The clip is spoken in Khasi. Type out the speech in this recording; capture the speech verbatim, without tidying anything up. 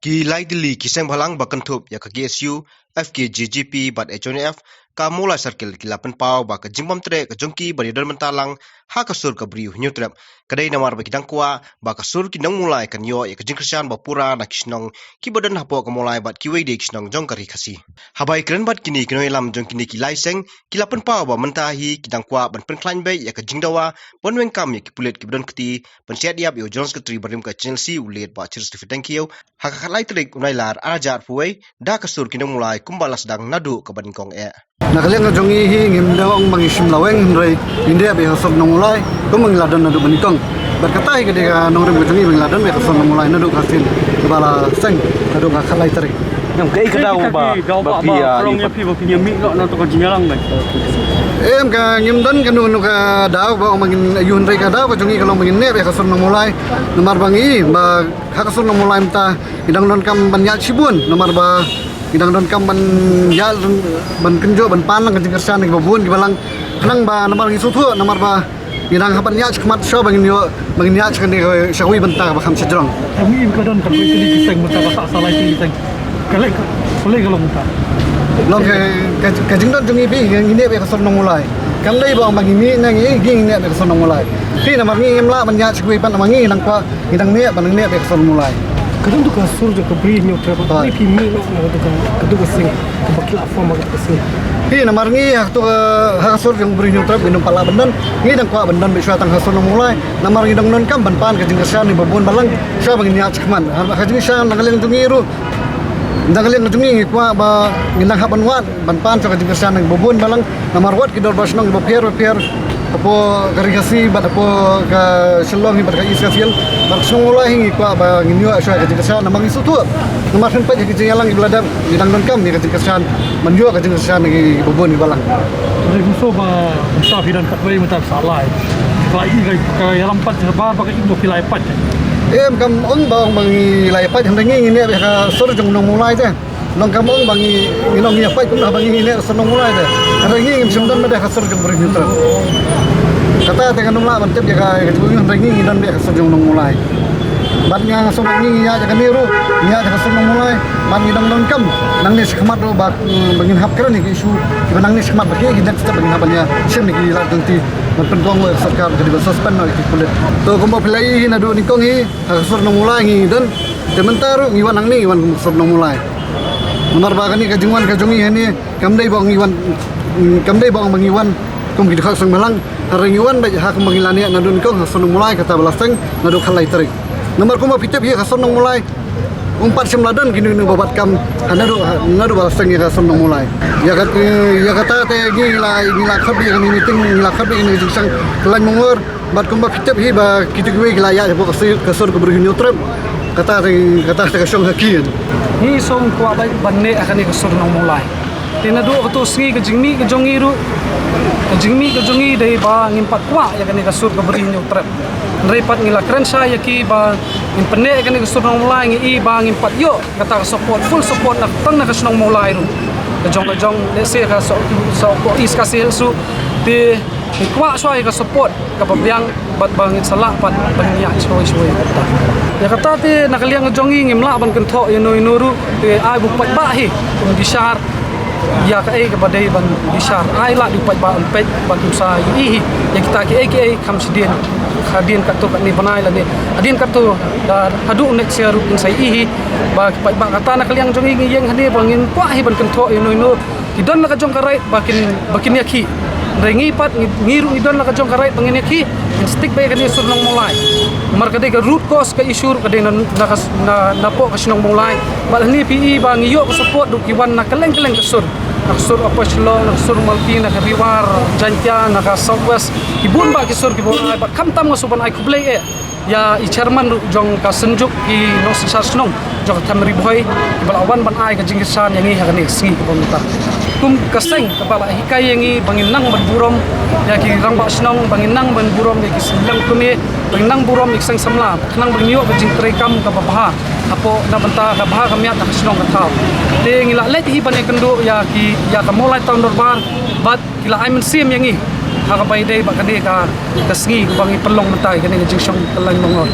Ki lai tylli ki seng bhalang ba kynthup ïa ka K S U, F K J G P bad H Y N F, ka Mawlai Circle ki la pynpaw ba ka jingbym treh ka jong ki ban ïadon bynta lang ha ka sur ka Bri u Hynñiewtrep. Ka dei namar ba ki dang kwah ba ka sur ki nong Mawlai kan ïoh ïa ka jingkyrshan ba pura na ki shnong kiba don hapoh ka Mawlai bad kiwei de ki shnong jong ka Ri Khasi. Haba ïakren bad kine ki nongïalam jong kine ki lai seng, ki la pynpaw ba mynta hi ki dang kwah ban pynkhlaiñ beit ïa ka jingdawa ban weng kam ïa ki pulit kiba don kti, ban siat ïap ïa u General Secretary barim ka H N L C u late Bah Chief Stephen Tengkiew ha ka khatlai tarik u Nailar arhajar arphew wei da ka sur ki nong Mawlai kumba la sdang naduh kaba nyngkong eh. Na ka liang ka jong ngi hi ngim dei ong ba ngi shim laweng, hynrei ngi dei ïa ka sur nong Mawlai kumba ngi la don naduh ba nyngkong. Bad kata hi ka dei ka nongrim ka jong ngi ba ngi la don ïa ka sur nong Mawlai naduh ka sien kaba la seng naduh ka khatlai tarik. Em, kaei ka daw ba, ba phi, ah, phi ba phi ïa mih noh na to ka jingïalang ba. Em, ka ngim don kano kano ka daw ba ong ba ngin ïoh, hynrei ka daw ka jong ngi ka long ba ngin nep ïa ka sur nong Mawlai. Namar ba ngi ba ha ka sur nong Mawlai mynta ngi dang donkam ban ïaid shibun, namar ba ngi dang donkam ban ïaid, ban kynjoh ban pan lang ka jingkyrshan kiba bun kiba lang. Khnang ba namar ngi sngewthuh namar ba ngi dang hap ban ïaid shakhmat shuwa ba ngin ïoh, ba ngin ïaid sha kane ka, sha kawei bynta ba kham shajrong. Em, ngi ka don ka kawei tylli ki seng mynta, ka sah sa lai tylli ki seng. Ka leh ka, ka leh ka long mynta. Long ka, ka, ka jingdon jong ngi phi, ngi nep ïa ka sur nong Mawlai. Kam dei ba ong ba ngi mih ne ngi, ngi nep ïa ka sur nong Mawlai. Phi, namar ngi ngim lah ban ïaid sha kawei pat, namar ngi nang kwah, ngi dang nep, ba nang nep ïa ka sur nong Mawlai. Ka don tu ka sur jong ka Bri Hynñiewtrep, phi mih noh na ka tu ka, ka tu ka seng. Kaba ki la form ka seng. Phi, namar ngi ha ka tu ka, ha ka sur jong Bri Hynñiewtrep ngim pat lah ban don. Ngi dang kwah ban don beit shuwa tang ha ka sur nong Mawlai. Namar ngi dang donkam ban pan ka jingkyrshan kiba bun balang shuwa ba ngin ïaid shakhmat. Ha ka jingkyrshan na ka liang jong ngi ruh, na ka liang jong ngi ngi kwah ba ngin dang hap ban wad ban pan shuwa ka jingkyrshan kiba bun balang. Namar wat ki dorbar shnong kiba pher bapher hapoh ka Ri Khasi bad hapoh ka Shillong hi bad ka East Khasi Hills bad ka shnong Mawlai hi ngi kwah ba ngin ïoh shuwa ka jingkyrshan namar ngi sngewthuh. Namar phin peit ïa ka jingïalang kiba la dep ngi dang donkam ïa ka jingkyrshan ban ïoh ka jingkyrshan kiba bun kiba lang. Hynrei kumjuh ba kumta phi don katwei mynta sa lai. Ka i ka, ka ïalam pat ba ba ka i ba phi lai pat. Em, kam ong ba ong ba ngi lai pat, hynrei ngi ngi nep ïa ka sur jong nong Mawlai te. Long kam ong ba ngi, ngi nong ngi ïa pait kumno ba ngi ngi neh ka sur nong Mawlai te. Hynrei ngi ngim shym don beit ka sur jong Bri Hynñiewtrep. Kata te ngan ym lah ban tip ïa ka, ïa ka jingmut hynrei ngi ngi don beit ka sur jong nong Mawlai. Bad nga nga sngewbha ngi ngi ïa ka ni ruh, ngi ïa ka sur nong Mawlai. Bad ngi dang donkam nangne shakhmat ruh ba, mm, ba ngin hap kren ïa ki issue kiba nangne shakhmat ba ki, ki next step ba ngin hap ban ïa shim ïa ki lad jong ki ban pynkhong ïa ka sorkar, ka dei ban suspend noh ïa ki pulit. To kumba phi la ïohi naduh nyngkong hi ha ka sur nong Mawlai ngi don. Te mynta ruh ngi wan hangne ngi wan kum ka sur nong Mawlai. Namar ba kane ka jingwan ka jong ngi hangne kam dei ba ngi wan, kam dei ba ngi wan kum ki dkhot seng bhalang. Hynrei ngi wan beit ha kumba ngi la neh naduh nyngkong ha sur nong Mawlai kata ba la seng naduh khatlai tarik. Namar kumba phi tip hi ha sur nong Mawlai um pat shym la don kino kino ba bat kam ha naduh, ha naduh ba la seng ïa ka sur nong Mawlai. Ïa kat, ïa kata te ngi la, ngi la khot beit ïa kane meeting, ngi la khot beit ïa kane ka jingshang kyllain mongor. Bad kumba phi tip hi ba kito kiwei ki la ïaid hapoh ka sur, ka sur ka Bri Hynñiewtrep. Kata te, kata te ka shong ha ki. Ngi sngewkwah beit ban neh ha kane ka sur nong Mawlai. Te naduh kato sngi ka jingmih ka jong ngi ruh, ka jingmih ka jong ngi dei ba ngim pat kwah ïa kane ka sur ka Bri Hynñiewtrep. Hynrei pat ngi la kren shai ïa ki ba ngin pynneh ïa kane ka sur nong Mawlai, ngi i ba ngim pat ïoh kata ka support, full support na tang na ka shnong Mawlai ruh. Ka jong ka jong lehse ka Soh, Sohpdeng East Khasi Hills ruh. Te ngi kwah shuwa ïa ka support kaba biang bad ba ngin sa lah pat ban ïaid shawei shawei kata. Ïa kata te na ka liang ka jong ngi ngim lah ban kynthoh ïano ïano ruh, te ai ba u paidbah hi un bishar ïa kaei kaba dei ban bishar. Ai lad u paidbah un peit bad un sa ïohi hi ïa kita kiei kiei, kham shadien, hadien katto katne bnai lane hadien katto, da haduh next year ruh kin sa ïohi hi ba ki paidbah. Kata na ka liang jong ngi ngi ïeng hangne ba ngim kwah hi ban kynthoh ïano ïano. Ki don la ka jong ka right ba kin, ba kin ïakhih. Hynrei ngi pat, ngi, ngi ruh ngi don la ka jong ka right ba ngin ïakhih. Ngin stick beit ha kane ka sur nong Mawlai. Namar ka dei ka root cause ka issue ruh ka dei na, na ka, na, napoh ka shnong Mawlai. Bad hangne phi i ba ngi ïoh ka support ruh ki wan na kylleng kylleng ka sur. Na ka sur Upper Shillong, na ka sur Malki, na ka Ri War Jaiñtia, na ka South West. Ki bun bah ki sur kiba wan, bad khamtam nga sngewbha ban ai khublei eh ïa i chairman ruh jong ka Synjuk ki nongsynshar shnong jong ka Them Ri Bhoi, kiba la wan ban ai ka jingkyrshan ïa ngi ha kane ka sngi kaba mynta. Kum ka seng kaba la hikai ïa ngi ba ngin nang ban burom ïa ki rangbah shnong, ba ngin nang ban burom ïa ki seng kmie, ba ngin nang burom ïa ki seng samla, khnang ba ngin ïoh ka jingtrei kam kaba bha hapoh na bynta ka bha ka miat na ka shnong ka thaw. Te ngi la leit hi ban ïakynduh ïa ki, ïa ka Mawlai Town Dorbar bad ki la ai mynsiem ïa ngi ha kaba ïadei bad kane ka, ka sngi kaba ngi pynlong mynta ïa kane ka jingshong kyllain mongor.